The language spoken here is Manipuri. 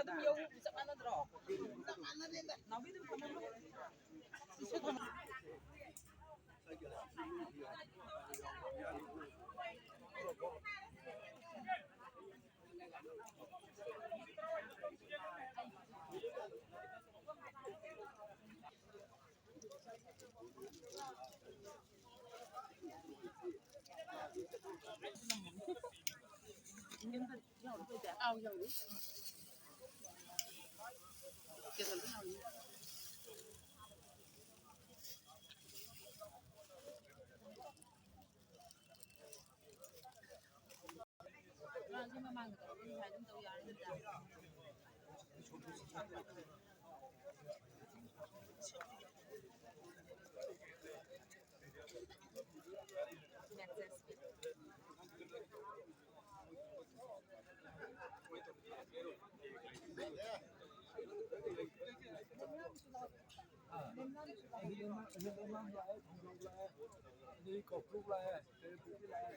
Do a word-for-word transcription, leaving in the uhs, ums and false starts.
ꯑꯗꯨꯝ ꯌꯧ ꯆꯞ ꯃꯥꯟꯅꯗ꯭ꯔꯣ? ꯆꯞ ꯃꯥꯟꯅꯗꯦꯗ꯫ ꯅꯥꯎꯕꯤ ꯑꯗꯨꯝ ꯊꯝꯃꯝꯃꯣ꯫ ꯏꯁꯨ ꯊꯝꯃꯣ꯫ ꯑꯥꯎ, ꯌꯥꯎꯔꯤ꯫ ꯀꯩꯅꯣꯗ ꯌꯥꯎꯔꯤ꯫ ꯃꯥꯁꯨ ꯃꯃꯥꯡꯗ ꯇꯧꯔꯛꯄ ꯉꯁꯥꯏ ꯑꯗꯨꯝ ꯇꯧ ꯌꯥꯔꯅꯤꯗ꯫ ꯑꯗꯒꯤ ꯀꯧꯕ꯭ꯔꯨ ꯂꯥꯛꯑꯦ, ꯀꯩꯔꯦꯝ ꯂꯥꯛꯑꯦ꯫